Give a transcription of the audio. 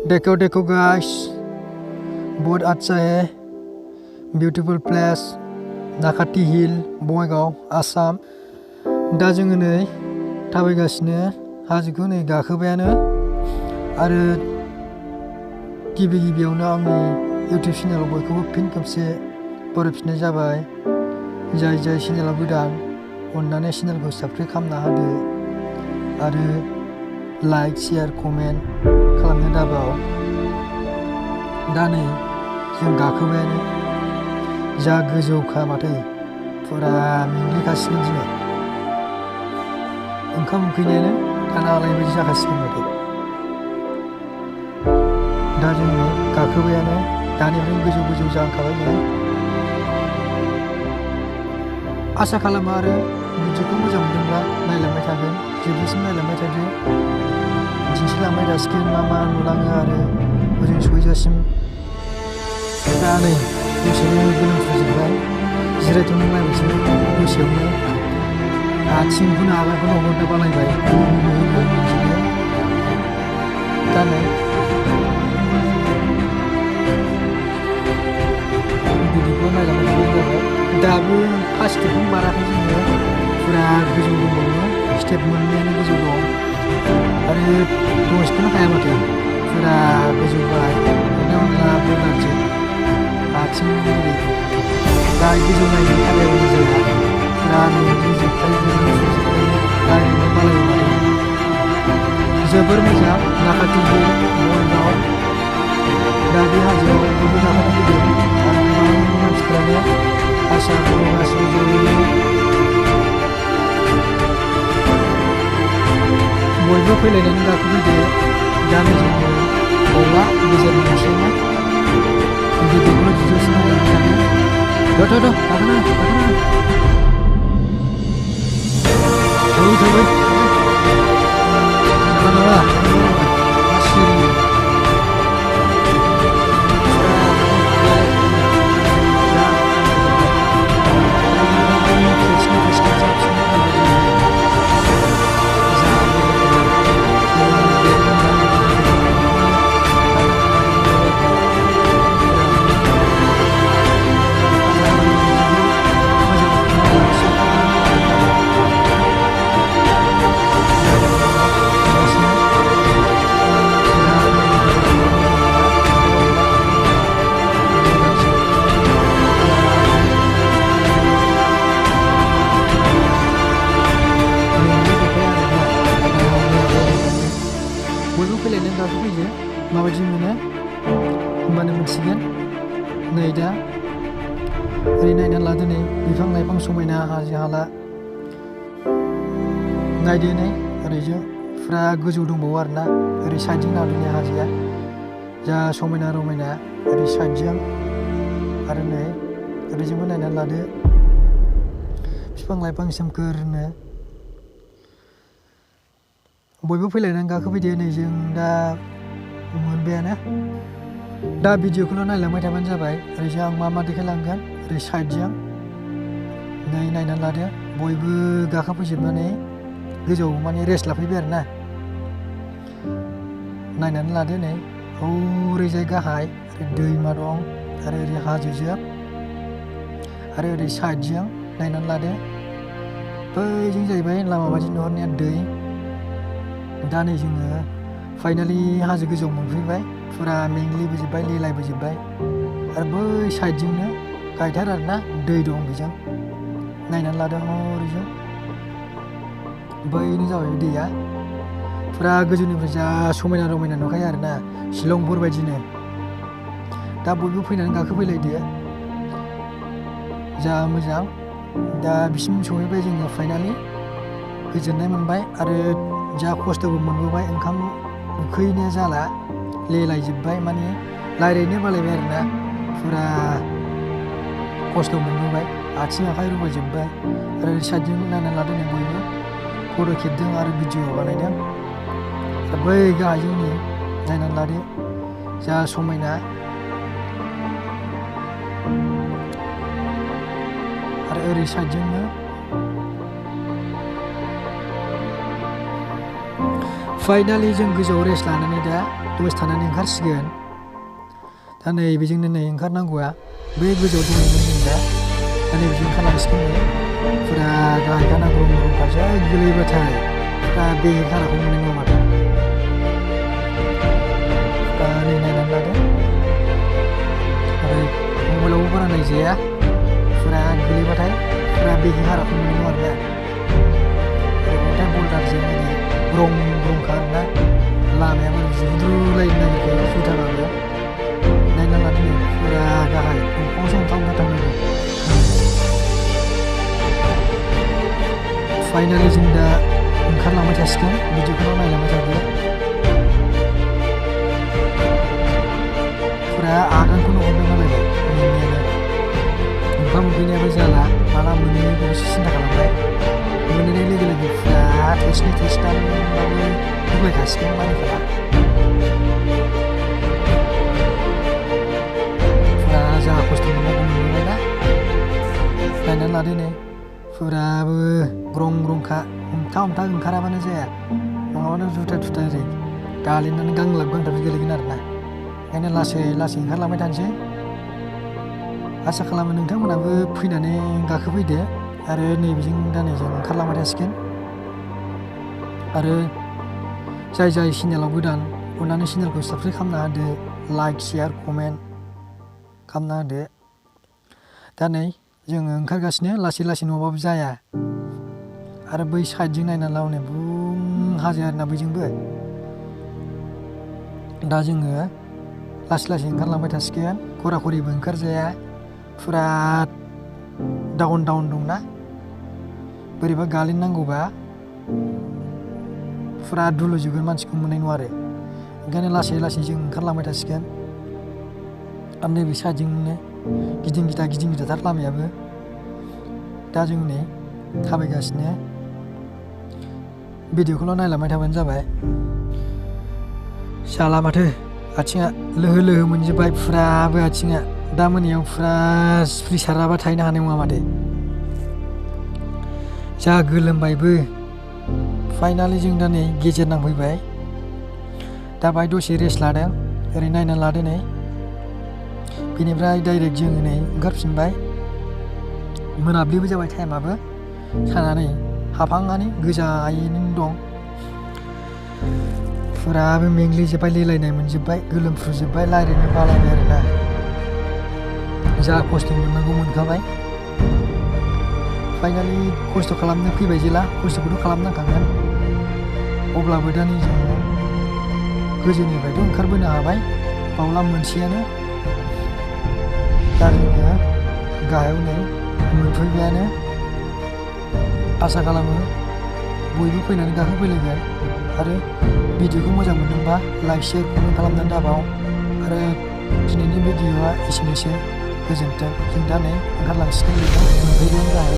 देखो देखो गाइस, बहुत अच्छा है, beautiful place, Nakhati hill, Bongaigaon, Assam. दा जोङो नै थाबायगासिनो, हाजोखौ नै गाखोबायानो। आरो गिबियावनो आंनि इउटिउब चेनेलाव बयखौबो फिन खेबसे बरायफिननाय जाबाय। जाय चेनेलाव गोदान, अननानै चेनेलखौ साबस्क्राइब खालामना होदो आरो लाइक, शेयार, कमेन्ट खालामनो दाबाव। दा नै जों गाखोबायानो, जा गोजौखा माथो, फुरा मेंग्लिगासिनो दिनै। ओंखाम उखैनायानो थानो हालायै बायदि जाखासिगोन माथो। दा जों नै गाखोबायानो, दानिफ्रायनो गोजौ जाखाबाय नै। आसा खालामो आरो भिडिअखौ मोजां मोनदोंब्ला नायलांबाय थागोन, जोबजासिम नायलांबाय थादो। दिन्थिलांबाय थासिगोन मा मा नुलाङो आरो ओजों सहैजासिम। दा नै दसेनो गोलोमफ्रुजोबबाय, जिरायथ'नो नायबायसो दसेयावनो आथिंखौनो आगानखौनो हरनो बालायबाय, मोनजोबो। दा नै भिडिअखौ नायलांबाय थानाय जाबाय। दाबो फार्स्टखौनो बाराखै जोङो, फुरा गोजौ दंबावो, स्टेप मोननैयानो गोजौ दं आरो दसेखौनो हाया माथो, फुरा गोजौबाय, मोनला बुंनानैसो आथिं ओरै दा गोजौ नायनो थाखाय मोजां जाया, फुरा मेंग्लिजोबबाय, रायलायनो बालायो माथो। जोबोर मोजां नाखाथि हिल, बङाइगाव। दा बे हाजोआव बयबो गाखोनो फैदों आरो गोबां मानसिफ्रानो आसा खालामगासिनो ज'यैनो। बयबो फैलायनानै गाखोफैदो। दा नै जोङो गौला गेजेर मोनसेयावनो भिडिअखौल' जोबजासिम नायलांबाय थादो। गाखोना थाबै नङा सिरि बयबो फैलायनानै गाखोफैयो, माबायदि मोनो होमबानो मिथिगोन। नै दा ओरै नायनानै लादो, नै बिफां लाइफां समायना, हाजो हाला नायदो। नै ओरैजों फुरा गोजौ दंबावो आरोना, ओरै साइडजों नायदो हाजोआ जा समायना रमायना, ओरै साइडजों आरो नै ओरैजोंबो नायनानै लादो, बिफां लाइफां सोमखोरनो। बयबो फैलायनानै गाखोफैदो। नै जों दा मोनबायानो। दा भिडिअखौल' नायलांबाय थाबानो जाबाय। ओरैजों आं मा देखायलांगोन, ओरै साइडजों नै नायनानै लादो। बयबो गाखोफैजोबनानै गोजौआव माने रेस्ट लाफैबाय आरोना। नायनानै लादो, नै ओरैजाय गाहाय ओरै दैमा दं आरो ओरै हाजोजों आरो ओरै साइडजों नायनानै लादो। बैजों जाहैबाय लामा बायदि नुहुरनाया दै। दा नै जोङो फाइनालि हाजो गोजौआव मोनफैबाय, फुरा मेंग्लिबोजोबबाय, लेलायबोजोबबाय आरो बै साइडजोंनो गायथार आरोना, दै दं बेजों। नायनानै लादों ओरैजों, बैनो जाबाय दैया, फुरा गोजौनिफ्राय जा समायना रमायना नुखायो आरोना, शिलंफोर बायदिनो। दा बयबो फैनानै गाखोफैलायदो, जा मोजां। दा बिसिम सहैबाय जोङो फाइनालि, गोजोननाय मोनबाय आरो जा खस्थ'बो मोनबोबाय, ओंखाम उखैनाया जाला, लेलायजोब्बाय, माने रायज्लायनो बालायबाय आरोना, फुरा खस्थ' मोनबोबाय, आथिं आखाइ रुबायजोब्बाय आरो साइडजों नायनानै लादों बयबो फट' खेबदों आरो भिडिअ बानायदों। बै गाहायजों नै नायनानै लादो, जा समायना आरो ओरै साइडजोंनो फाइनालि जों गोजौआव रेस्ट लानानै दा दसे थानानै ओंखारसिगोन। दा नै बेजोंनो नै ओंखारनांगौआ बै गोजौआव दंमोन जों दा नै बेजों ओंखारलांसिगोन नै फुरा गाहायखाना ग्रं ग्रंखासो गोलैबाथाय दा बे खानाखौ मोननाय नङा माथो। दा नै नायनानै लादो आरो मबाइलावबो बारा नायजाया फुरा गोलैबाथाय फुरा बे खानाखौ मोननाय नङा आरोना। ओरैबाथाय बल्दारजों माने ग्रं ग्रंखा आरोना लामायाबो जुद्रुलायनो नागिरखायो जुथाबाबो। नायना लादो नै फुरा गाहाय दंफांसो हमथा थांनांगौ। फाइनालि जों दा ओंखारलांबाय थासिगोन भिडिअखौल' नायलांबाय थादो। फुरा आगानखौनो हरनो मालायबाय मेंनायानो ओंखाम उखैनायाबो जाला माला मोनहैयो बेखौसो सिन्था खालामबाय। मोनहैनाय लोगो लोगो फुरा टेस्टनि टेस्टानबाबो होबायखासिगोन मालिकआ फुरा जा खस्थ' मोननांगौ मोनबाय ना। नायनानै लादो नै फुराबो ग्रं ग्रंखा हमथा हमथा ओंखाराबानो जाया नङाबानो जुथा थुथा ओरै गालिनानै गांलाब गांथाबसो गोलैगोन आरोना। ओंखायनो लासै लासै ओंखारलांबाय थानोसै। आसा खालामो नोंथांमोनाबो फैनानै गाखोफैदो आरो नैबेजों दा नै जों ओंखारलांबाय थासिगोन। आरो जाय जाय चेनेलाव गोदान अननानै चेनेलखौ साबस्क्राइब खालामना होदो, लाइक शेयार कमेन्ट खालामना होदो। दा नै जोङो ओंखारगासिनो लासै लासै नङाबाबो जाया। आरो बै साइडजों नायना ला हनै बुम हाजो आरोना बैजोंबो। दा जोङो लासै लासै ओंखारलांबाय थासिगोन खरा खरिबो ओंखारजाया फुरा डाउन डाउन दंना बोरैबा गालिननांगौबा फुरा दुलुजोबगोन मानसिखौ मोननाय नङा आरो। ओंखायनो लासै लासै जों ओंखारलांबाय थासिगोन। आरो नैबे साइडजोंनो गिदिं गिदाथार लामायाबो। दा जों नै थाबायगासिनो भिडिअखौल' नायलांबाय थाबानो जाबाय। जाला माथो आथिङा लोहो लोहो मोनजोब्बाय फुराबो आथिङा दा मोनायाव फुरा प्रेसाराबा थाहैनो हानाय नङा माथो। जा गोलोमबायबो। फाइनालि जों दा नै गेजेर नांफैबाय। दा बाहाय दसे रेस्ट लादों ओरै नायना लादो नै बेनिफ्राय डाइरेक्ट जोङो नै ओंखारफिनबाय। मोनाब्लिबो जाबाय टाइमाबो साना नै हाबहांनानै गोजायैनो दं। फुराबो मेंग्लिजोब्बाय लेलायनाय मोनजोब्बाय गोलोमफ्रुजोब्बाय रायज्लायनो बालायबाय आरोना। जा खस्थ' मोननांगौ मोनखाबाय। फाइनालि खस्थ' खालामनो फैबाय जेला खस्थ'खौथ' खालामनांखागोन। अब्लाबो दा नै जोङो गोजौनिफ्रायथ' ओंखारबोनो हाबाय बावला मोनसेयानो। दा जोङो गाहायाव नै मोनफैबायानो। आसा खालामो बयबो फैनानै गाखोफैलायगोन। आरो भिडिअखौ मोजां मोनदोंबा लाइक शेयार कमेन्ट खालामनानै दाबाव। आरो दिनैनि भिडिअआ एसेनोसै गोजोन्थों। जों दा नै ओंखारलांसिगोन मोनफैबायानो गाहायाव।